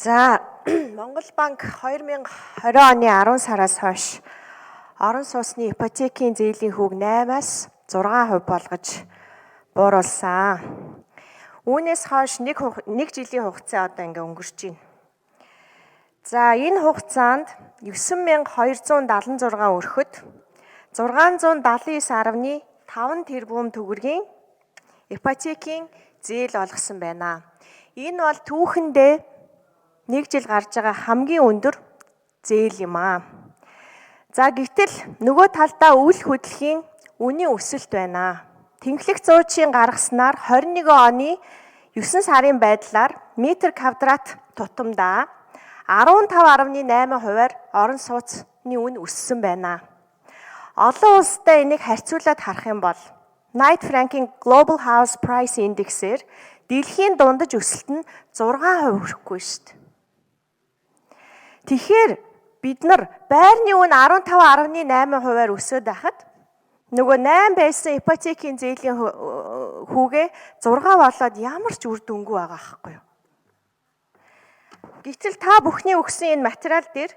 За, Монгол банк 2020 оны 10 сараас хойш орон сууцны ипотекийн зээлийн хүүг 8-аас 6% болгож бууруулсан. Үүнээс хойш нэг жилийн хугацаа одоо ингээ өнгөрч байна. За, энэ хугацаанд 9276 өрхөд 679.5 тэрбум төгрөгийн ипотекийн зээл олгосон байна. Энэ бол түүхэндээ нэг жил гарч байгаа хамгийн өндөр зээл юм аа. За, гэтэл нөгөө талдаа үл хөдлөхийн үнийн өсөлт байна. Тэнхлэг зуучийн гаргаснаар 21 оны 9 сарын байдлаар метр квадрат тутамдаа 15.8%-аар орон сууцны үн өссөн байна. Олон улстай энийг харьцуулаад харах юм бол Knight Frank-ийн Global House Price Index-ээр дэлхийн дундаж өсөлт нь 6% хүрэхгүй шүү дээ. Тэгэхээр бид нар байрны үн 15.8%-аар өсөөд байхад нөгөө 8 байсан ипотекийн зээлийн хүүгээ 6 болоод ямар ч үр дүнгүй байгаа байхгүй юу? Гэтэл та бүхний өгсөн энэ материал дээр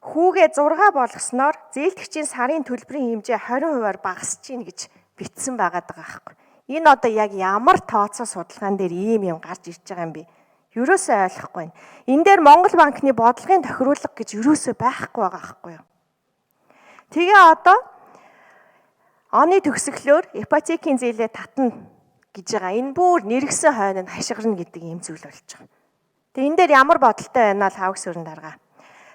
хүүгээ 6 болгосноор зээлтгчийн сарын төлбөрийн хэмжээ 20%-аар багасж гин гэж бичсэн байгаа даа байхгүй. Энэ одоо яг ямар тооцоо судалгаан дээр ийм юм гарч ирж байгаа юм бэ? Ерөөсөө ойлгохгүй байна. Энэ дээр Монгол банкны бодлогын тохируулга гэж ерөөсөө байхгүй байгаа байхгүй юу? Тэгээ одоо оны төгсгөлөөр ипотекийн зээлээ татна гэж байгаа. Энэ бүр нэргсэн хойно нь хашгирна гэдэг ийм зүйл болж байгаа. Тэгээ энэ дээр ямар бодолтой байна л хавг сүрэн дарга.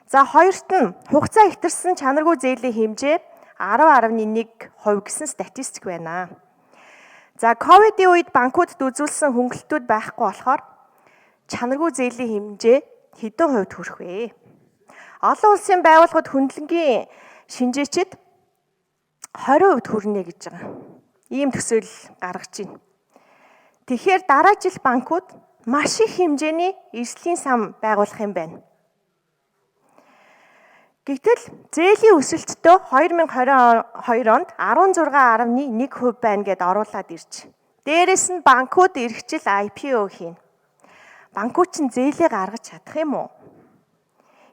За, хоёрт нь хугацаа ихтэрсэн чанаргүй зээлийн хэмжээ 10.1% гэсэн статистик байна. За, ковидын үед банкудад үзүүлсэн хөнгөлөлтүүд байхгүй болохоор чанаргүй зээлийн хэмжээ хэдэн хувьд хүрэх вэ? Олон улсын байгууллагууд хөндлөнгийн шинжээчид 20% хүрнэ гэж байгаа. Ийм төсөөлөл гаргаж байна. Тэгэхээр дараа жил банкуд маш их хэмжээний эрсдлийн сан байгуулах юм байна. Гэтэл зээлийн өсөлттэй 2022 онд 16.1% байна гэд оруулаад ирж. Дээрэс нь банкуд эрхжил IPO хийнэ. Банкуд чинь зээлээ гаргаж чадах юм уу?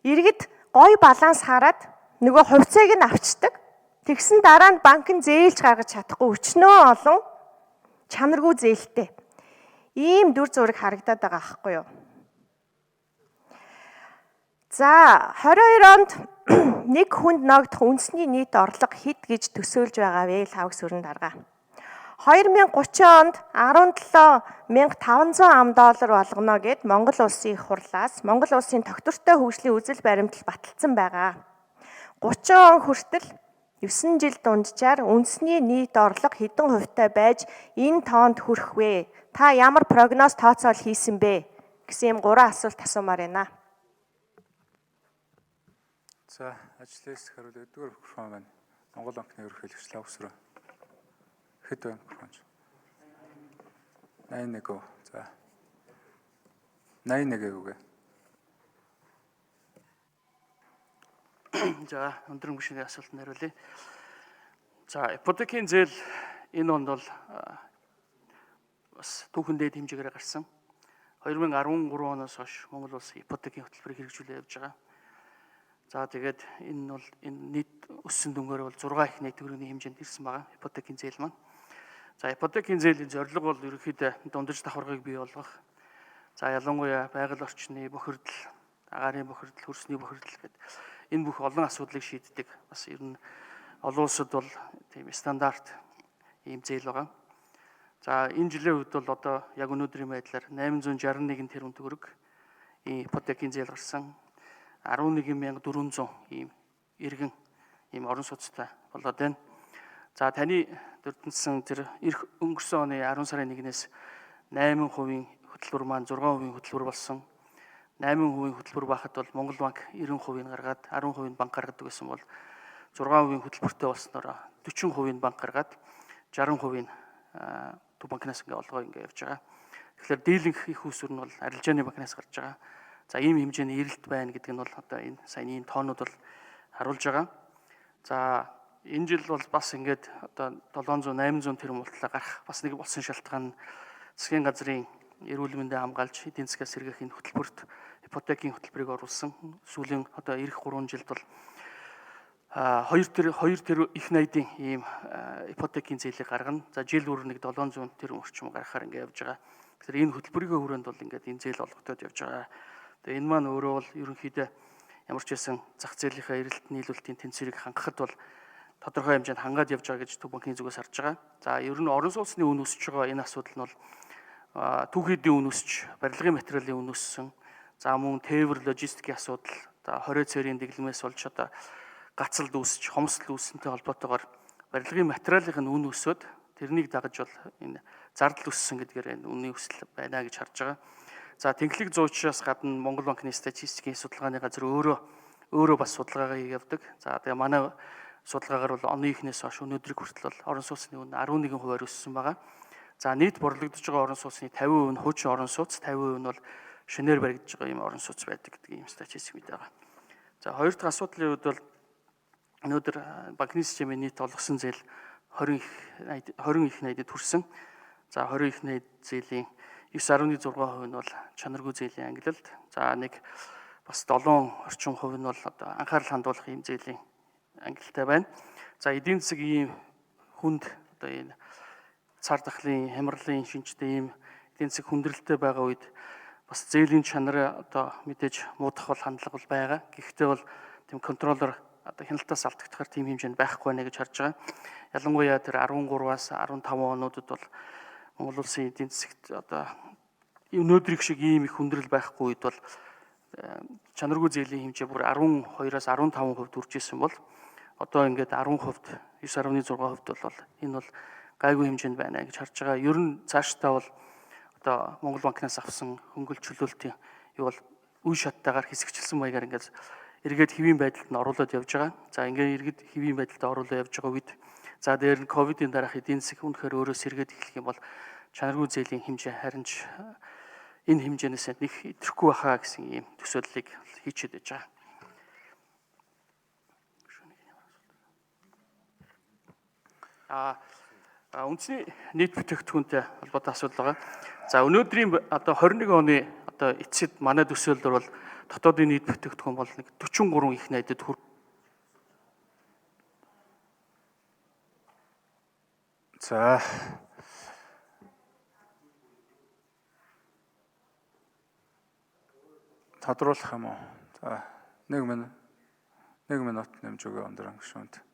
Иргэд гой баланс хараад нөгөө хувьцааг нь авчдаг. Тэгсэн дараа нь банк нь зээлж гаргаж чадахгүй өчнөө олон чанаргүй зээлтэй. Ийм дүр зураг харагдаад байгаа байхгүй юу? За, 22 онд нэг хүнд ногдох үндэсний нийт орлого хэд гэж төсөөлж байгаа вэ? Лавг сүрэн дарга. 2030 онд 17,500 ам доллар болгоно гэд Монгол улсын их хурлаас Монгол улсын тогтвортой хөгжлийн үзэл баримтлал баталсан байгаа. 30 он хүртэл 9 жил дунджаар үндэсний нийт орлого хэдэн хувьтай байж энэ тоонд хүрэх вэ? Та ямар прогноз тооцоол хийсэн бэ гэсэн юм гурван асуулт асуумаар байна. За, ажлаас хариулт өдгөр микрофон байна. Монгол банкны ерөнхийлөгч Лавсраа. Хэд байна микрофон? 81. За. 81 үгүй. За, өндөр мөшний асуултанд хариулъя. За, ипотекийн зээл энэ онд бол бас түүхэн дээд хэмжээгээр гарсан. 2013 оноос хойш Монгол улс ипотекийн хөтөлбөрийг хэрэгжүүлээ явж байгаа. За, тэгээд энэ бол энэ нийт өссөн дүнгээр бол 6 их нийт төгрөгийн хэмжээнд ирсэн байгаа ипотекийн зээл маань. За, ипотекийн зээлийн зорилго бол ерөнхийдөө дундаж давхаргыг бий болгох. За, ялангуяа байгаль орчны бохирдол, агаарын бохирдол, хөрсний бохирдол гэдэг энэ бүх олон асуудлыг шийддэг. Бас ер нь олон улсад бол тийм стандарт ийм зээл байгаа. За, энэ жилийн хувьд бол одоо яг өнөөдрийн байдлаар 861 тэрбум төгрөг ийм ипотекийн зээл гарсан. 11,400 ийм иргэн ийм орон сууцтай болоод байна. За, таны дурдсан тэр эх өнгөрсөн оны 10 сарын 1-ээс 8% хөтөлбөр маань 6% хөтөлбөр болсон. 8% хөтөлбөр байхад бол Монгол банк 90% гаргаад 10% банк гаргадаг гэсэн бол 6% хөтөлбөртэй болсноор 40% банк гаргаад 60% төв банкнаас ингээ олгоо ингээ явж байгаа. Тэгэхээр дийлэнх их усүр нь бол арилжааны банкнаас гарч байгаа. За, ийм хэмжээний эрэлт байна гэдэг нь бол одоо энэ саяны энэ тоонууд бол харуулж байгаа. За, энэ жил бол бас ингээд одоо 700 800 тэрбум болтлоо гарах бас нэг болсон шалтгаан нь засгийн газрын эрүүл мэндээ хамгаалж эдийн засгаас сэргээх энэ хөтөлбөрт ипотекийн хөтөлбөрийг оруулсан. Сүүлийн одоо ирэх 3 жилд бол 2 тэр их найдын ийм ипотекийн зээлийг гаргана. За жил бүр нэг 700 тэрбум орчим гаргахаар ингэ явж байгаа. Тэгэхээр энэ хөтөлбөрийн хүрээнд бол ингээд энэ зээл олгогдоод явж байгаа. Тэгээ энэ маань өөрөө бол ерөнхийдөө ямар ч байсан зах зээлийнхаа эрэлт нийлүүлэлтийн тэнцвэрийг хангахад бол тодорхой хэмжээнд хангаад явж байгаа гэж Төв банкны зүгээс харж байгаа. За ер нь орон сууцны үн өсөж байгаа энэ асуудал нь бол түүхийдийн үн өсч, барилгын материалын үн өссөн. За мөн тээвэр логистикийн асуудал, за 20 цэрийн дэглэмээс болж одоо гацалд үүсч, хомсдол үүссэнтэй холбоотойгоор барилгын материалын үн өсөөд тэрнийг дагаж бол энэ зардал өссөн гэдгээр энэ үнийн өсөл байна гэж харж байгаа. За тэнхлэг зуучраас гадна Монгол банкны статистикийн судалгааны газар өөрөө бас судалгаагаа хийх явдаг. За тэгээ манай судалгаагаар бол оны эхнээс хойш өнөөдрийг хүртэл бол орон сууцны үн 11% өссөн байгаа. За нийт борлогдож байгаа орон сууцны 50% нь хуучин орон сууц, 50% нь бол шинээр баригдаж байгаа юм орон сууц байдаг гэдэг ийм статистик мэдээ байгаа. За хоёр дахь асуудлын хувьд бол өнөөдөр банкны системийн нийт олгосон зээл 20 их найдад хүрсэн. За 20 их найд зээлийн 9.6% нь бол чанаргүй зээлийн ангилалд. За нэг бас 7 орчим хувь нь бол одоо анхаарал хандуулах ийм зээлийн ангилалтай байна. За эдийн засаг ийм хүнд одоо энэ цар тахлын хямралын шинжтэй ийм эдийн засаг хүндрэлтэй байгаа үед бас зээлийн чанар одоо мэдээж муудах бол хандлага бол байгаа. Гэхдээ бол тийм контроллер одоо хяналтаас алдагдахаар тийм хэмжээнд байхгүй байна гэж харж байгаа. Ялангуяа тэр 13-аас 15 онуудад бол Монгол улсын эдийн засагт одоо өнөөдрийг шиг ийм их хүндрэл байхгүй үед бол чанаргүй зээлийн хэмжээ бүр 12-аас 15% хүрч исэн бол одоо ингээд 10%, 9.6% бол энэ бол гайгүй хэмжээнд байна гэж харж байгаа. Ер нь цаашдаа бол одоо Монгол банкнаас авсан хөнгөлт чөлөөлтийн юу бол үе шаттайгаар хэсэгчлсэн маягаар ингээд эргээд хэвийн байдалд нь оруулаад явж байгаа. За ингээд эргээд хэвийн байдалд оруулаад явж байгаа үед за дээр нь ковидын дараах эдийн засаг үнэхээр өөрөө сэргээд эхлэх юм бол чанаргүй зээлийн хэмжээ харин ч энэ хэмжээнээс нэг идэрэхгүй байхаа гэсэн ийм төсөөллийг хийчихэд байж байгаа. Үндэсний нийт бүтээгдэхүүнтэй холбоотой асуудал байгаа. За өнөөдрийн одоо 21 оны одоо эцэд манай төсөөллөөр бол дотоодын нийт бүтээгдэхүүн бол нэг 43 их найдад хүр. За тодруулах юм уу? За 1 минут 1 минут нэмж өгөө өндөр гишүүнд.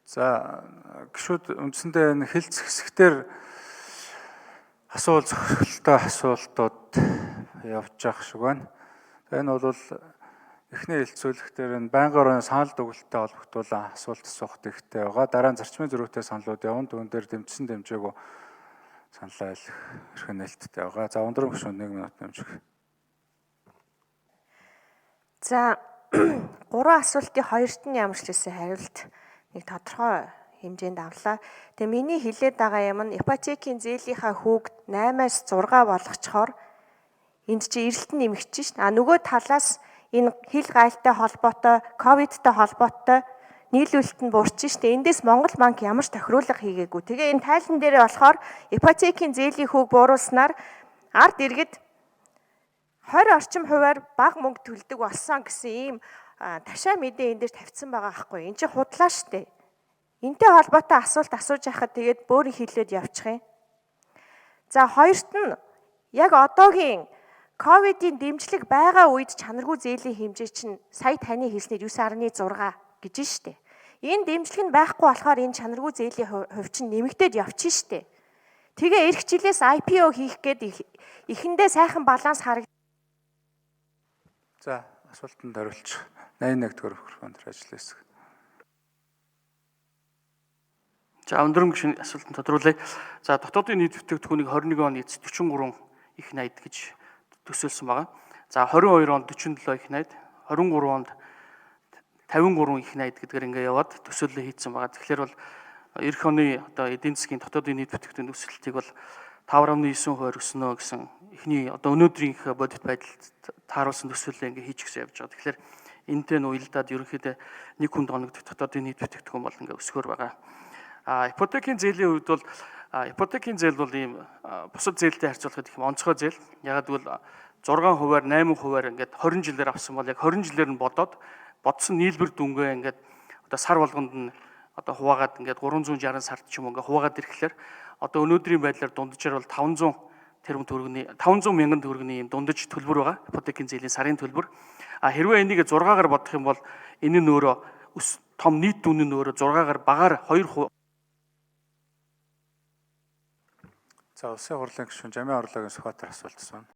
За гишүүд үндсэндээ энэ хэлц хэсэгтэр асуул зохицолтой асуултууд явж байгаа шиг байна. Энэ бол эхний хэлцүүлэх дээр энэ байнгын санал дүгэлттэй холбогдуулан асуулт асуух хэрэгтэй байгаа. Дараа нь зарчмын зөрүүтэй саналууд явна. Түүн дээр дэмжсэн дэмжээгүй саналаа хэлэх эрх нээлттэй байгаа. За өндөр гишүүнд 1 минут нэмж өгье. За гурван асуултын хоёрт нь ямар ч хэлсэн хариулт нэг тодорхой хэмжээнд авлаа. Тэгээ миний хэлээд байгаа юм нь ипотекийн зээлийнхаа хүүг 8-аас 6 болгочхоор энд чи эрэлт нь нэмэгдэж шин. А нөгөө талаас энэ хил гайлтай холбоотой, ковидтай холбоотой нийлүүлэлт нь буурч штэ. Эндээс Монгол банк ямар ч тохируулга хийгээгүй. Тэгээ энэ тайлан дээрээ болохоор ипотекийн зээлийн хүүг бууруулснаар ард иргэд 20 орчим хувиар бага мөнгө төлдөг болсон гэсэн ийм ташаа мэдээ энэ дээр тавьсан байгаа байхгүй. Энд чинь худлаа штэ. Энтэй холбоотой асуулт асууж байхад тэгээд бөөрийн хилээд явчих юм. За хоёрт нь яг одоогийн ковидын дэмжлэг байгаа үед чанаргүй зээлийн хэмжээ чинь сая таны хэлснээр 9.6 гэж штэ. Энэ дэмжлэг нь байхгүй болохоор энэ чанаргүй зээлийн хувь чинь нэмэгдээд явчих штэ. Тэгээ эх жилээс IPO хийх гээд эхэндээ сайхан баланс харагд. За асуултанд хариулчих. 81 дугаар микрофон дээр ажилласан хэсэг. За өндөр гишүүний асуултанд тодруулъя. За дотоодын нийт бүтээгдэхүүнийг 21 оны эцэст 43 их найд гэж төсөөлсөн байгаа. За 22 онд 47 их найд, 23 онд 53 их найд гэдгээр ингээ яваад төсөөллөө хийцэн байгаа. Тэгэхээр бол эх оны одоо эдийн засгийн дотоодын нийт бүтээгдэхүүний өсөлтийг бол 5.9% өснө гэсэн эхний одоо өнөөдрийн их бодит байдалд тааруулсан төсөөллөө ингээ хийчихсэн явж байгаа. Тэгэхээр энэтэй нь уялдаад ерөнхийдөө нэг хүнд оногдох дотоодын нийт бүтээгдэхүүн бол ингээ өсгөр байгаа. А ипотекийн зээлийн хувьд бол Ипотекийн зээл бол ийм бусад зээлтэй харьцуулахад их онцгой зээл. Ягаад гэвэл 6%-аар 8%-аар ингээд 20 жилээр авсан бол яг 20 жилээр нь бодоод бодсон нийлбэр дүнгээ ингээд одоо сар болгонд нь одоо хуваагаад ингээд 360 сард ч юм уу ингээд хуваагаад ирэхлээр одоо өнөөдрийн байдлаар дунджаар бол 500 тэрбум төгрөгийн 500 мянган төгрөгийн ийм дундаж төлбөр байгаа. Ипотекийн зээлийн сарын төлбөр. А хэрвээ энийг 6-гаар бодох юм бол энэ нь өөрөө том нийт дүн нь өөрөө 6-гаар багаар 2%. За, Улсын хурлын гишүүн Жамин Орлогийн Сүхбаатар асуулт асууна.